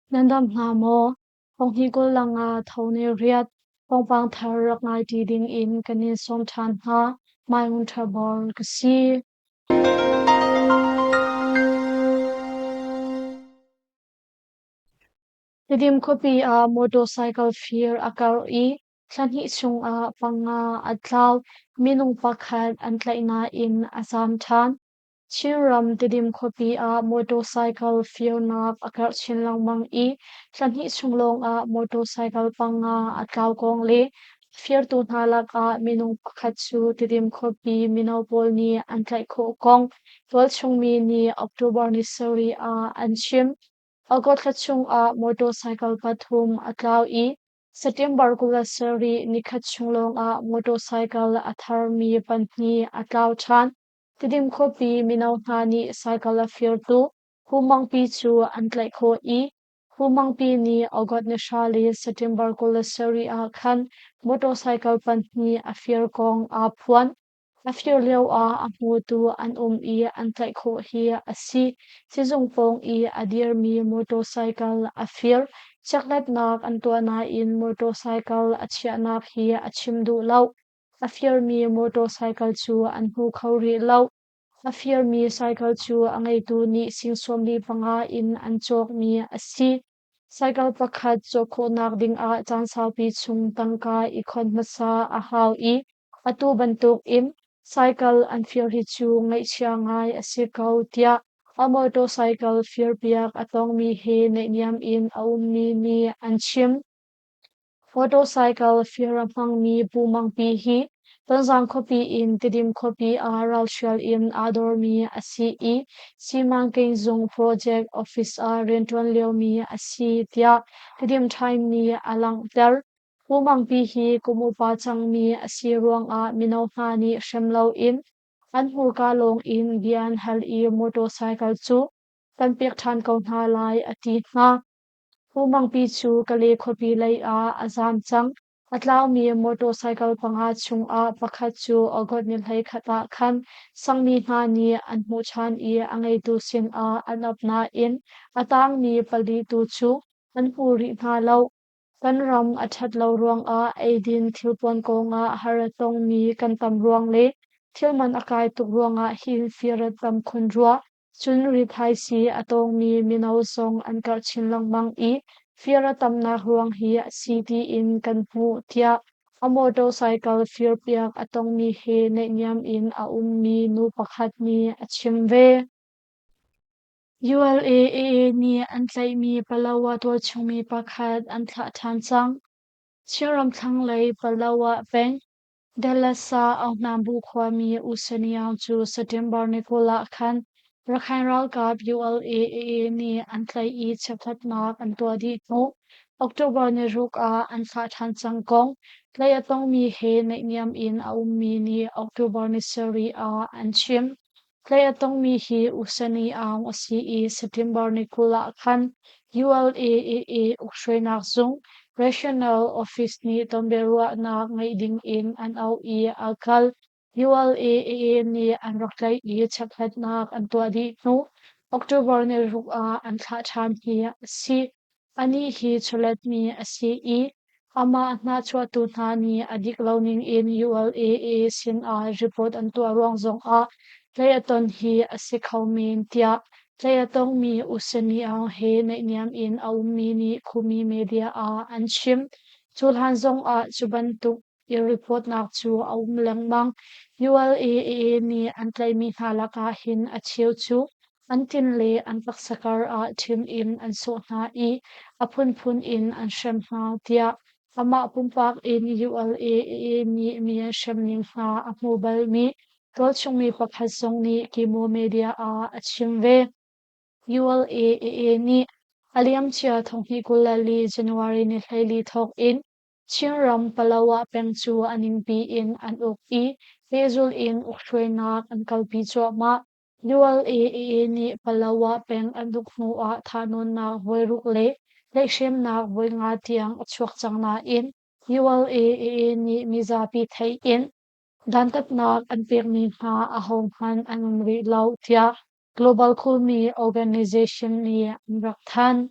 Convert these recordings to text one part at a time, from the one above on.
Nan dam hna maw? Thonghnih kul langa tho ne riat thawngpang thar rak ngai ṭi ding in kan in sawm ṭhan hna. Mai Ngun Ṭha Bor ka si. Tidim khuapi ah motorcycle fir a karh i thla hnih chungah panga a tlau. Minung pakhat an tlaih nain a zaam ṭhan. Chinram Tidim khuapi ah motorcycle firnak a karh chin lengmang i thla hnih chung lawngah motorcycle panga a tlau kong le firtu hna lakah minung pakhat cu Tidim khuapi mino pawl nih an tlaih khawh kong tualchung mi nih October ni sarih ah an chim. August thla chungah motorcycle pathum a tlau i September 27 nikhat chung lawngah motorcycle a tharmi pahnih a tlau ṭhan. Tidim khuapi mino hna nih cycle a firtu Hu Mangpi cu an tlaih khawh i Hu Mangpi nih August ni hra le September 27 ah khan motorcycle pahnih a fir kong aa phuan. A fir lioah a hmutu an um i an tlaih khawh hi a si. Sizung pawng i a dirmi motorcycle a fir. Chekhlatnak an tuah nain motorcycle a chiahnak hi a chim duh lo. A firmi motorcycle cu an hmu kho rih lo. A firmi cycle cu a ngeitu nih sing 45 in an cawkmi a si. Cycle pakhat cawk khawhnak dingah caan saupi chung tangka i khon hmasa a hau i atu bantukin cycle an fir hi cu ngaihchia ngai a si ko tiah a motorcycle firpiak a tongmi he naihniam in a ummi nih an chim. Motorcycle fir a hmangmi Pu Mangpi hi Tonzang khuapi in Tidim khuapi ah ralhrial in aa dormi a si i Simanking zung project office ah rianṭuan liomi a si tiah Tidim Time nih a langhter. Pu Mangpi hi kum upa cangmi a si ruangah mino hna nih hrem loin an hmurka lawng in bia an hal i motorcycle cu kan pek ṭhan ko hna lai a ti hna. Pu Mangpi cu Kale khuapi lei ah a zaam cang. A tlaumi motorcycle panga chungah pakhat cu August ni 11 ah khan sangmi hna nih an hmuh ṭhan i a ngeitu sinah an ap nain a tangmi pali tu cu an hmu rih hna lo. Kan ram a ṭhat lo ruangah eidin thilpuan kongah har a tongmi kan tam ruang le thilman a kai tuk ruangah hin fir a tam khun rua. Cun rithaisii a tawngmi mino zong an karh chin lengmang i fir a tamnak ruang hi a si tiin kan hmuh tiah a motorcycle firpiak a tongmi he naihniam in a ummi nu pakhat nih a chim ve. ULAAA nih an tlaihmi Palawa tualchungmi pakhat an thlah ṭhan cang. Chinram thlanglei Palawa peng Dallas ah Auhnambu khuami U Seniang cu September ni 20 ah khan Rakhine ralkap ULAAA nih an tlaih i chekhlatnak an tuah dih hnu October ni ruk ah an thlah ṭhan cang kong tlaih a tongmi he naihniam in a ummi nih October ni sarih ah an chim. Tlaih a tongmi hi U Sani Aung a si i September ni 20 ah khan ULAAA ukhruainak zung Regional Office nih tonbiaruahnak ngeih ding in an auh i aa kal. ULAAA nih an rak tlaih i chekhlatnak an tuah dih hnu October ni ruk ah an thlah ṭhan hi a si. Anih hi chawletmi a si i amah hnahchuahtu hna nih a dik lo ningin ULAA sinah report an tuah ruang zongah tlaih a ton hi a si kho men tiah tlaih a tongmi U Seni Aung he naihniam in a ummi nih Khumi media ah an chim. Cu hlan zongah cu bantuk i reportnak cu a um lengmang. ULAA nih an tlaihmi hna lakah hin a cheu cu an tin le an taksa kar ah ṭhim in an sawh hna i a phunphun in an hrem hna tiah amah pumpak in ULAA nih mi an hremning hna a hmu balmi tualchungmi pakhat zong nih Kimo Media ah a chim ve. ULAA nih a liamcia 2024 January ni 14 thawk in Chinram Palawa peng cu a ningpi in an uk i pehzulh in ukhruainak an kalpi cuahmah. ULAA nih Palawa peng an uk hnuah thahnawnnak voiruk le tlaihhremnak voinga tiang a chuak cang nain ULAA nih mizapi theih in dantatnak an pekmi hna ahohmanh an um rih lo tiah Global Khumi Organization nih an rak thanh.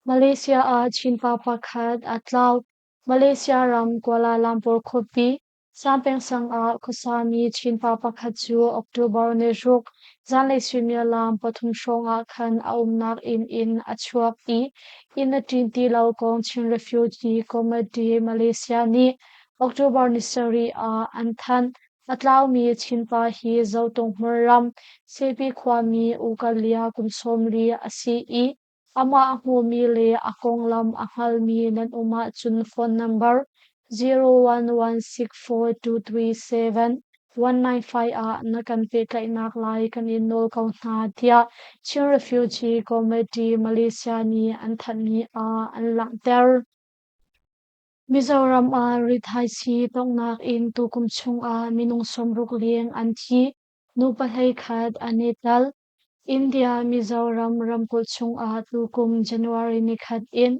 Malaysia ah Chin pa pakhat a tlau. Malaysia ram Kuala Lumpur khuapi Sampeng sang ah khuasami Chin pa pakhat cu October ni 6 zanlei suimilam 3 hrawng ah khan a umnak inn in a chuak i inn a ṭin ti lo kong Chin Refugee Committee Malaysia nih October ni 7 ah an thanh. A tlaumi Chinpa hi Zotung hmunram Sepi khuami U Kalia kum 40 a si i amah a hmumi le a konglam a hngalmi nan um ahcun phone number 01164237 195 ah na kan pehtlaihnak lai kan in nawl ko hna tiah Chin Refugee Committee Malaysia nih an thanhmi ah an langhter. Mizoram ah rithaisii tonghnak in tukum chungah minung 60 leng an thi. Nu 11 an i tel. India Mizoram ramkulh chungah tukum January 1 in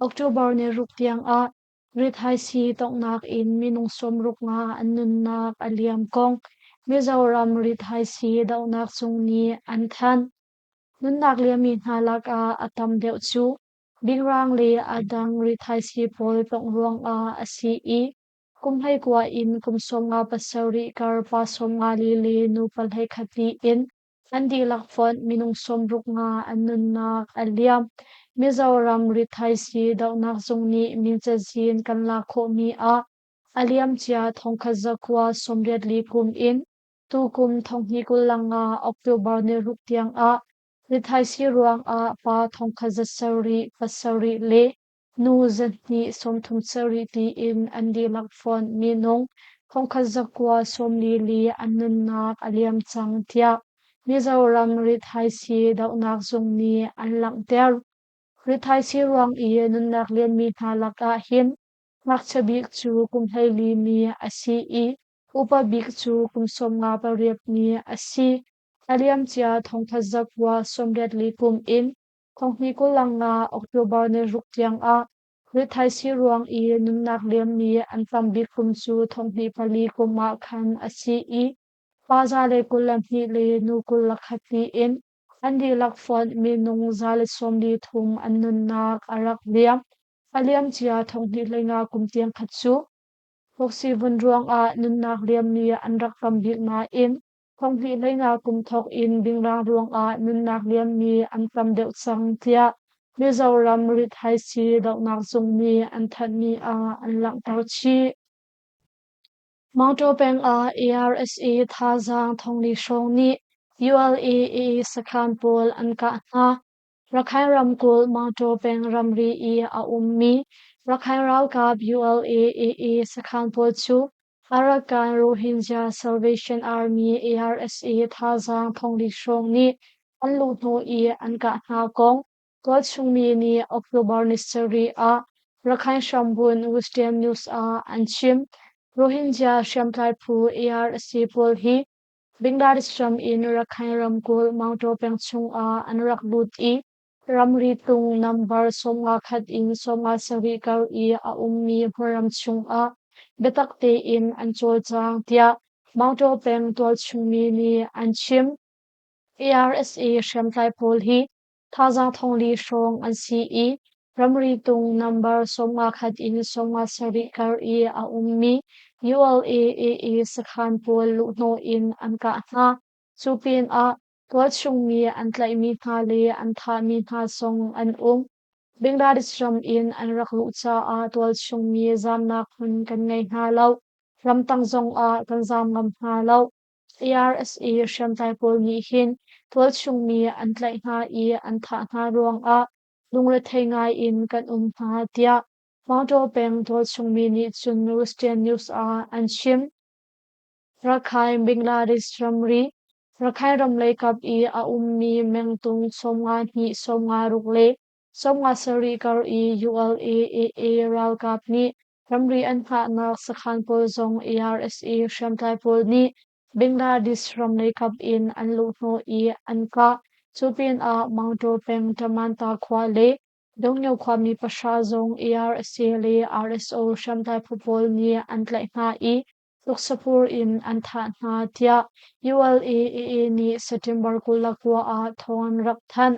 October 6 tiangah rithaisii tonghnak in minung 65 an nunnak a liam kong Mizoram rithaisii dohnak zung nih an thanh. Nunnak liammi hna lakah a tam deuh cu bingrang le a dang rithaisii pawl tongh ruangah a si i kum 19 in kum 57 kar pa 54 le nu 21 tiin an dihlak fonh minung 65 an nunnak a liam. Mizoram rithaisii dohnak zung nih min cazin kan lak khawhmi ah a liamcia 1984 kum in tukum 2025 October ni 6 tiangah rithaisii ruangah pa 17,7 le nu 237 tiin an dihlak fonh minung 1944 an nunnak a liam cang tiah Mizoram rithaisii dohnak zung nih an langhter. Rithaisii ruang i nunnak liammi hna lakah hin ngakchia bik cu kum 14 mi a si i upa bik cu kum 58 mi a si. A liamcia 1984 kum in 2025 October ni 6 tiangah rithaisii ruang i nunnak liammi an tam bik kum cu 2004 kum ah khan a si i pa 122 le nu 21 tiin an dihlak fonh minung 143 an nunnak a rak liam. A liamcia 2025 kum tiang kha cu Voksivun ruangah nunnak liammi an rak tam bik nain 2015 kum thawk in bingrang ruangah nunnak liammi an tam deuh cang tiah Mizoram rithaisii dohnak zung nih an thanhmi ah an langhter chih. Mangtaw peng ah ARSA thazaang 4,000 hrawng nih ULAA sakhan pawl an kah hna. Rakhine ramkulh Mangtaw peng ramri i a ummi Rakhine ralkap ULAAA sakhan pawl cu Arakan Rohingya Salvation Army ARSA thazaang 4,000 hrawng nih an luhhnawh i an kah hna kong tualchung mi nih October ni 7 ah Rakhine hrambunh Wisdom News ah an chim. Rohingya hriamtlai phu ARSA pawl hi Bangladesh ram in Rakhine ramkulh Maungtaw peng chungah an rak lut i ramri tung nambar 51 in 57 kar i a ummi hmunram chungah biatak tein an cawlcang tiah Maungtaw peng tualchung mi nih an chim. ARSA hriamtlai pawl hi thazaang 4,000 hrawng an si i ramri tung nambar 51 in 57 kar i a ummi ULAAA sakhan pawl luhhnawh in an kah hna. Cu pinah tualchung mi an tlaihmi hna le an thahmi hna zong an um. Bangladesh ram in an rak luh caah tualchung mi zamnak hmun kan ngei hna lo. Ramtang zongah kan zam ngam hna lo. ARSA hriamtlai pawl nih hin tualchung mi an tlaih hna i an thah hna ruangah lungrethei ngai in kan um hna tiah Maungtaw peng tualchung mi nih cun Western News ah an chim. Rakhine Bangladesh ramri Rakhine ram lei kap i a ummi mengtung 52, 56 le 57 kar i ULAAA ralkap nih ramri an hngahnak sakhan pawl zong ARSA hriamtlai pawl nih Bangladesh ram lei kap in an luhhnawh i an kah. Cu pinah Maungtaw peng Tamanta khua le Dongyo khuami 0 zong ARSA le RSO hriamtlai phu pawl nih an tlaih hna i tuksapur in an thah hna tiah ULAAA nih September 29 ah thawng an rak thanh.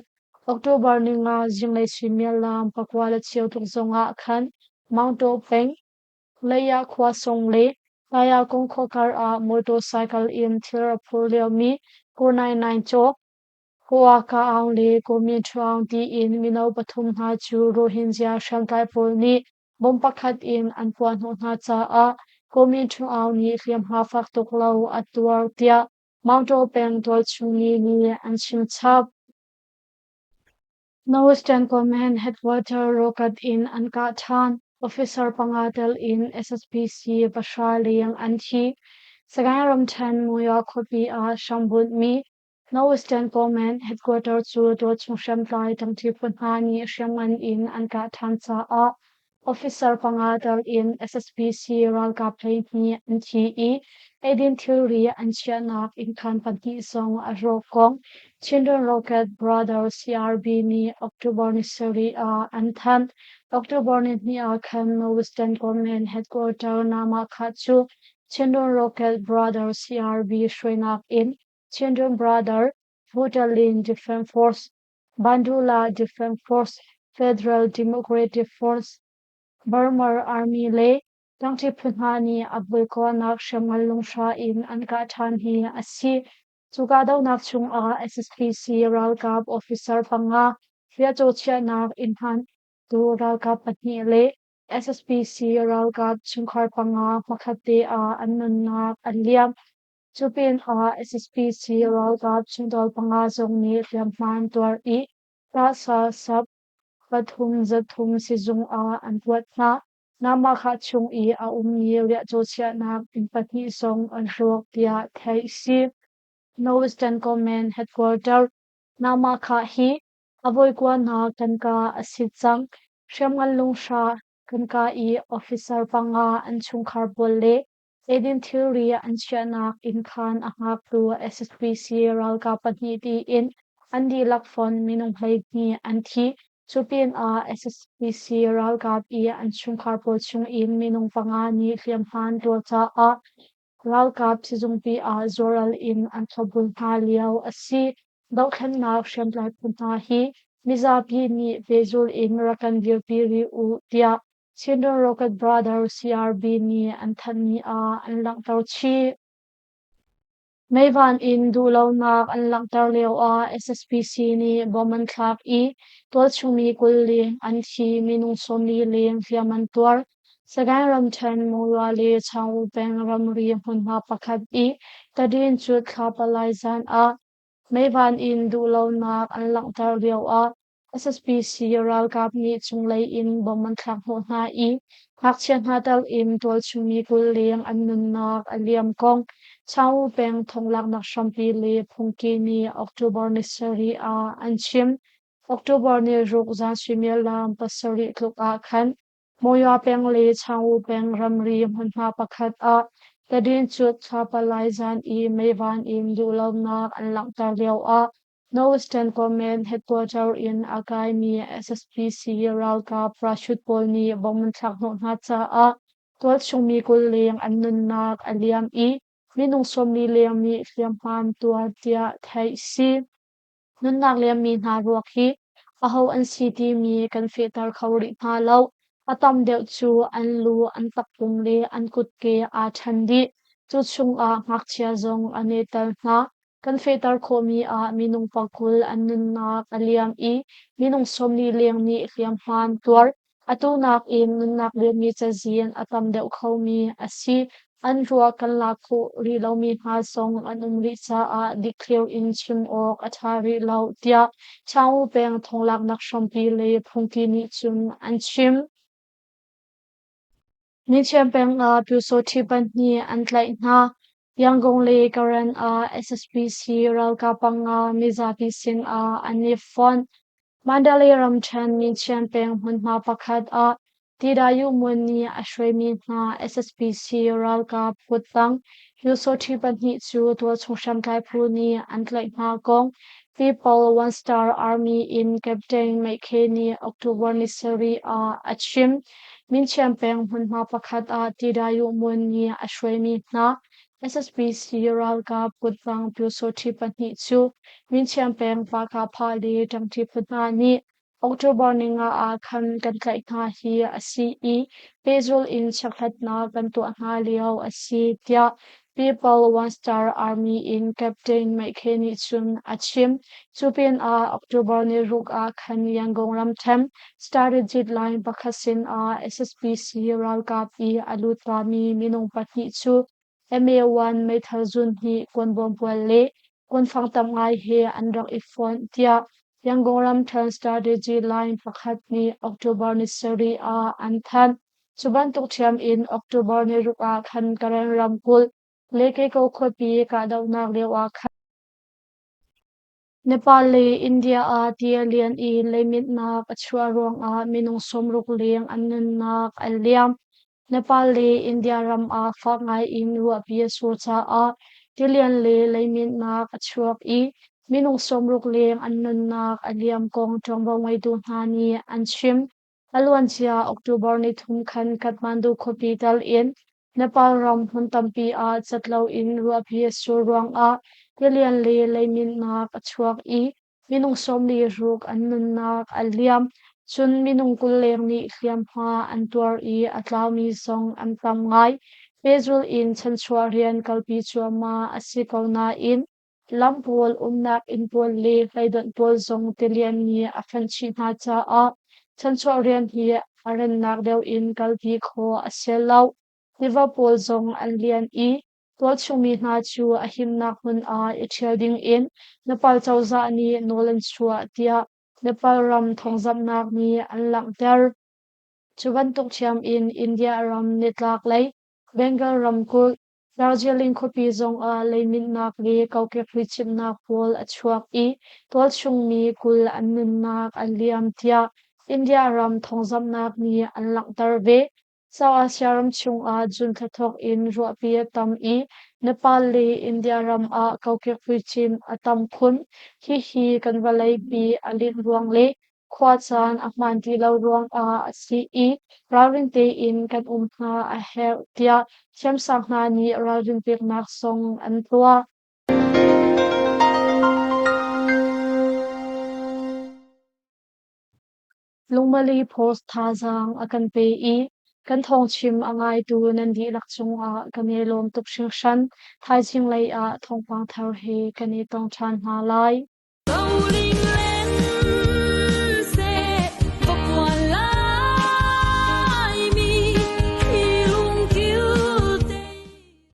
October 5 zinglei suimilam 9:15 tluk zongah khan Maungtaw peng, Leiah khua sung le Tayakung khua kar ah motorcycle in thil a phur liomi Ko Naing Naing Caw, Ko Ka Aung le Ko Min Htwe Aung tiin mino pathum hna cu Rohingya hriamtlai pawl nih bomb pakhat in an puahhnawh hna caah Ko Min Htwe Aung nih hliamhma fak tuk lo a tuar tiah Maungtaw peng tualchung mi nih an chim chap. Northern Command Headquarter rocket in an kah ṭhan. Officer panga tel in SSPC pahra leng an thi. Sagaing ramṭhen Monywa khuapi ah hrambunhmi Northern Command Headquarter cu tualchung hriamtlai ṭangṭi phu hna nih hriamngan in an kah ṭhan caah Officer panga tel in SSPC ralkap 12 an thi i eidin thilri an chiahnak innkhan pahnih zong a rawk kong Chindwin Rocket Brothers CRB nih October ni sarih ah an thanh. October ni hnih ah khan Northwestern Command Headquarter Namakha cu Chindwin Rocket Brothers CRB hruainak in Chindwin Brother Butalin Defense Force Bandula Defence Force, Federal Democratic Force, Burma Army le tlangṭi phu hna nih a vulkuahnak hriamngan lunghra in an kah ṭhan hi a si. Cu kahdohnak chungah SSPC ralkap officer panga, riahcaw chiahnak inn hmantu ralkap pahnih le SSPC ralkap chungkhar panga hmakhatte ah an nunnak an liam. Cu pinah SSPC ralkap chungtel panga zong nih hliamhma an tuar i Tahsa sap 303 sizung ah an kuat hna. Namakhah chung i a ummi riahcaw chiahnak inn pahnih zong an hrawk tiah theih a si. Northwestern Command Headquarter Namakhah hi a voikuanak kan ka a si cang. Hriamngan lunghra kan ka i officer panga an chungkhar pawl le Eidin thilri an chiahnak innkhan a hngaktu SSPC ralkap pahnih tiin an dihlak fonh minung 12 an thi. Cu pinah SSPC ralkap i an chungkhar pawl chungin minung panga nih hliamhma an tuar caah ralkap sizungpi ah zuaral in an thlopbul hna lio a si. Dohthlennak hriamtlai phu hna hi mizapi nih pehzulh in rak kan dirpi rih u tiah Chindwin Rocket Brothers CRB nih an thanhmi ah an langhter chih. Meivan in duhlonak an langhter lioah SSPC nih bom an thlak i tualchungmi 20 leng an thi, minung 40 leng hliam an tuar. Sagaing ramṭhen Monywa le Chaung peng ramri hmunhma pakhat i Tadin cut thla palai zan ah meivan in duhlonak an langhter lioah SSPC ralkap nih cunglei in bom an thlak hnawh hna i ngakchia hna tel in tualchungmi 20 leng an nunnak a liam kong Chaung peng thonglaknak hrampi le phungki nih October ni sarih ah an chim. October ni ruk zan suimilam pasarih tluk ah khan Monywa peng le Chaung peng ramri hmunhma pakhat ah Tadin cut thla palai zan i meivan in duhlonak an langhter lioah Northwestern Command headquarter in a kaimi SSPC ralkap parachute pawl nih bom an thlak hnawh hna caah tualchungmi 20 leng an nunnak a liam i minung 40 leng nih hliamhma an tuar tiah theih si. Nunnak liammi hna ruak hi aho an si timi kan fehter kho rih hna lo. A tam deuh cu an lu, an takpum le an kutke aa ṭhen dih. Cu chungah ngakchia zong an i tel hna. Kan fehter khawhmi ah minung 20 an nunnak a liam i minung 40 leng nih hliamhma an tuar. Atu nakin nunnak liammi cazin a tam deuh khomi a si. An ruak kan lak khawh rih lomi hna zong an um rih caah dikthliar in chim awk a ṭha rih lo, tiah Chaung peng thonglaknak hrampi le phungki nih cun an chim. Nichian peng ah Pyusawṭhi pahnih an tlaih hna. Yangon le Karen ah SSPC ralkap panga mizapi sin ah an i fonh. Mandalay ramṭhen Nichian peng hmunhma pakhat ah Tidayu Muan nih a hruaimi hna SSPC ralkap kuttang Pyusawṭhi pahnih cu tualchung hriamtlai phu nih an tlaih hna kong People One Star Army in Captain Meikhe nih October ni sarih ah a chim. Minchiam peng hmunhma pakhat ah Tidayu Muan nih a hruaimi hna SSPC ralkap kutvang Pyusawhti pahnih cu Minchiam peng Pakapha le Ṭangṭi phu hna nih October ninga ah khan kan tlaih hna hi a si i pehzulh in chekhlatnak kan tuah hna lio a si, tiah People One Star Army in Captain Maikhe nih cun a chim. Cu pinah October ni ruk ah khan Yangon ramṭhen Strategic Line pakhat sinah SSPC ralkap i a lutkami minung pahnih cu MA-1 meithal zun hnih kuanbawm pual le kuanfang tam ngai he an rak i fonh, tiah Yangon ramṭhen Strategy Line pakhat nih October ni sarih ah an thanh. Cu bantuk ṭhiam in October ni ruk ah khan Karen ramkulh Lekeko khuapi kahdohnak lio ah khan Nepal le India ah ti a lian i leiminhnak a chuah ruangah minung 60 leng an nunnak a liam. Nepal le India ram ah fak ngai in ruahpi a sur caah tilian le leiminhnak a chuak i minung 60 leng an nunnak a liam kong ṭuanvo ngeitu hna nih an chim. A luancia October nithum khan Kathmandu khuapi tal in Nepal ram hmun tampi ah cat loin ruahpi a sur ruangah tilian le leiminhnak a chuak i minung 46 an nunnak a liam. Cun minung 20 leng nih hliamhma an tuar i a tlaumi zong an tam ngai. Pehzulh in chanchuah rian kalpi cuahmah a si ko nain Lam pawl, umnak inn pawl le hleidonh pawl zong tilian nih a fenh chih hna caah chanchuah rian hi a rannak deuh in kalpi khawh a si lo. Tiva pawl zong an lian i tualchungmi hna cu a himnak hmun ah i ṭhial dingin Nepal cozah nih nawl an chuah tiah Nepal ram thawngzamhnak nih an langhter. Cu bantuk ṭhiam in India ram nitlaklei Bengal ramkulh Darjeeling khuapi zongah leiminhnak le kokek hluichimhnak pawl a chuak i tualchungmi 20 an nunnak a liam tiah India ram thawngzamhnak nih an langhter ve. South Asia ram chungah June thla thawk in ruahpi a tam i Nepal le India ram ah kokek hluichimh a tam khun. Hihi kan vawleipi a linh ruang le khuacaan a hmaan ti lo ruangah a si i ralring tein kan um hna a herh tiah thiamsang hna nih ralrin peknak zong an tuah. Lungmali Post thazaang a kan pe i kan thawngchim a ngaitu nan dihlak cungah kan i lawm tuk hringhran. Thaizing lei ah thawngpang thar he kan i tong ṭhan hna lai.